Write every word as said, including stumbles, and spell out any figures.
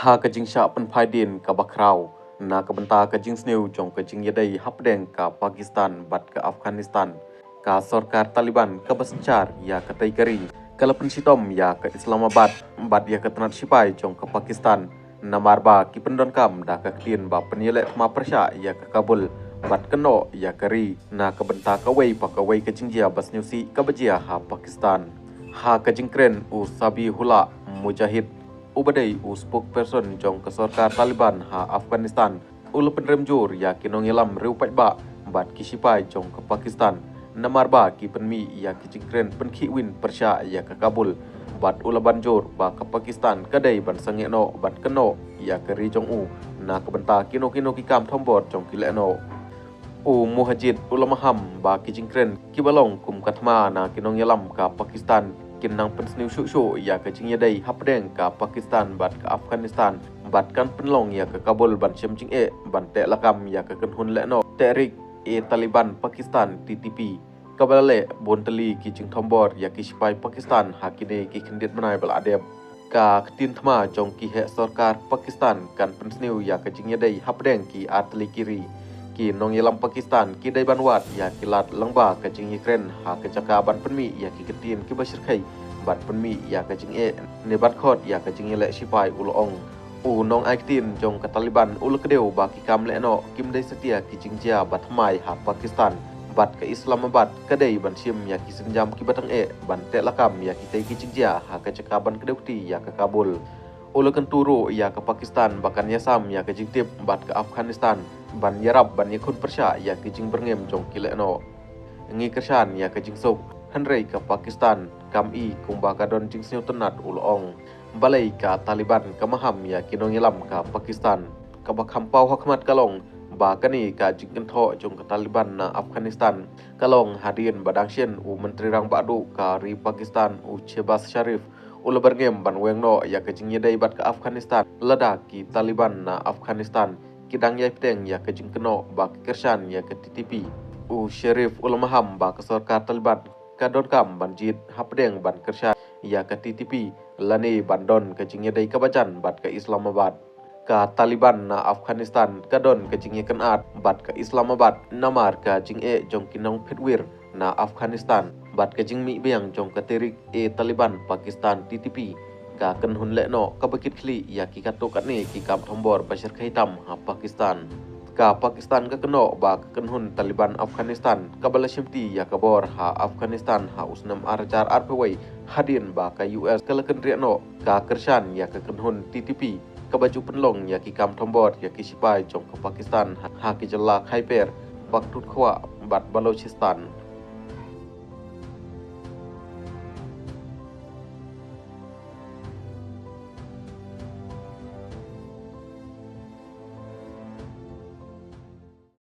Ha ka jingshah pynphai dien kaba khraw na ka bynta ka jingsniew jong ka jingïadei hapdeng ka Pakistan bad ka Afghanistan, ka sorkar Taliban kaba synshar ïa katei ka ri ka la pynshitom ïa ka Islamabad bad ïa ka tnat shipai jong ka Pakistan, namar ba ki pyndonkam da ka ktien ba pynïaleh thma pyrshah ïa ka Kabul bad kynnoh ïa ka ri na ka bynta kawei pa kawei ka jingjia ba sniew sih kaba jia ha Pakistan. Ha ka jingkren, u Zabihullah Mujahid, uba dei u spokesperson jong ka sorkar Taliban ha Afghanistan, u la pynrem jur ïa ki nongïalam riewpaidbah bad ki shipai jong ka Pakistan, namar ba ki pynmih ïa ki jingkren pynkhih win pyrshah ïa ka Kabul, bad u la ban jur ba ka Pakistan ka dei ban sangeh noh bad kynnoh ïa ka ri jong u na ka bynta kino kino ki kam thombor jong ki lehnoh. U Mujahid u la maham ba ki jingkren kiba long kum ka thma na ki nongïalam ka Pakistan kin nang pynsniew shuh shuh ïa ka jingïadei hapdeng ka Pakistan bad ka Afghanistan, bad kan pynlong ïa ka Kabul ban shem jingeh ban teh lakam ïa ka kynhun lehnoh Tehrik-e-Taliban Pakistan, T T P, kaba la leh bun tylli ki jingthombor ïa ki shipai Pakistan ha kine ki khyndiat bnai ba la dep. Ka ktien thma jong ki heh sorkar Pakistan kan pynsniew ïa ka jingïadei hapdeng ki artylli ki ri. Ki nongïalam Pakistan ki dei ban wad ïa ki lad lyngba ka jingïakren ha ka jaka ban pynmih ïa ki ktien kiba shyrkhei bad pynmih ïa ka jingeh ne ban khot ïa ka jingïaleh shipai, u la ong. U nongai ktien jong ka Taliban u la kdew ba ki kam lehnoh kim dei satia ki jingjia ba thymmai ha Pakistan, bad ka Islamabad ka dei ban shim ïa ki sienjam kiba tyngeh ban teh lakam ïa kitei ki jingjia ha ka jaka ban kdew kti ïa ka Kabul. U la kyntu ruh ïa ka Pakistan ba kan ïasam ïa ka jingtip bad ka Afghanistan ban ïarap ban ïakhun pyrshah ïa ki jingbyrngem jong ki lehnoh. Ngi kyrshan ïa ka jingsuk, hynrei ka Pakistan kam i kumba ka don jingsngewtynnat, u la ong. Balei ka Taliban ka maham ïa ki nongïalam ka Pakistan? Kaba kham paw ha khmat ka long ba kane ka jingkynthoh jong ka Taliban na Afghanistan ka long hadien ba dang shen u Myntri Rangbah Duh ka ri Pakistan, u Shehbaz Sharif, u la byrngem ban weng noh ïa ka jingïadei bad ka Afghanistan lada ki Taliban na Afghanistan ki dang ïai bteng ïa ka jingkynnoh ba ki kyrshan ïa ka T T P. U Sharif u la maham ba ka sorkar Taliban ka donkam ban jied hapdeng ban kyrshan ïa ka T T P lane ban don ka jingïadei kaba jan bad ka Islamabad. Ka Taliban na Afghanistan ka don ka jingïakynad bad ka Islamabad namar ka jingeh jong ki nongphitwir na Afghanistan bad ka jingmih biang jong ka Tehrik-e-Taliban Pakistan, T T P, ka kynhun lehnoh kaba kit khlieh ïa ki katto katne ki kam thombor ba shyrkhei tam ha Pakistan. Ka Pakistan ka kynnoh ba ka kynhun Taliban Afghanistan kaba la shimti ïa ka bor ha Afghanistan ha u snem ar hajar arphew wei, hadien ba ka U S ka la kynriah noh, ka kyrshan ïa ka kynhun T T P kaba ju pynlong ïa ki kam thombor ïa ki shipai jong ka Pakistan ha, ha ki jylla Khyber Pakhtunkhwa bad Balochistan.